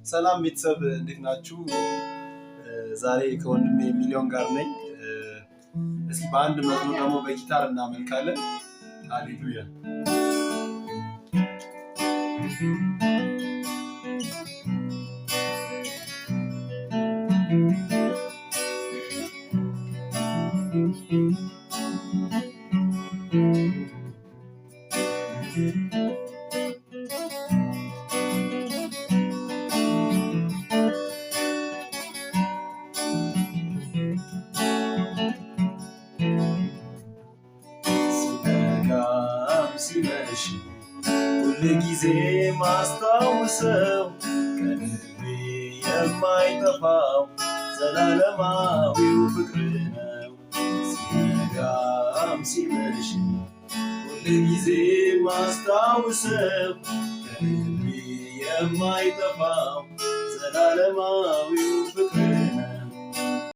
ሰላም ቤተሰብ፣ እንዴት ናችሁ? ዛሬ ከወንድሜ ሚሊዮን ጋር ነኝ። እስኪ በአንድ መዝሙር ደግሞ በጊታር እናመልካለን። ሃሌሉያ። ሲነጋም ሲመሽ ሁል ጊዜ ማስታውሰው፣ ከልቤ የማይጠፋው ዘላለማዊው ፍቅር ነው። ሲነጋም ሲመሽ ሁል ጊዜ ማስታውሰው፣ ከልቤ የማይጠፋው ዘላለማዊው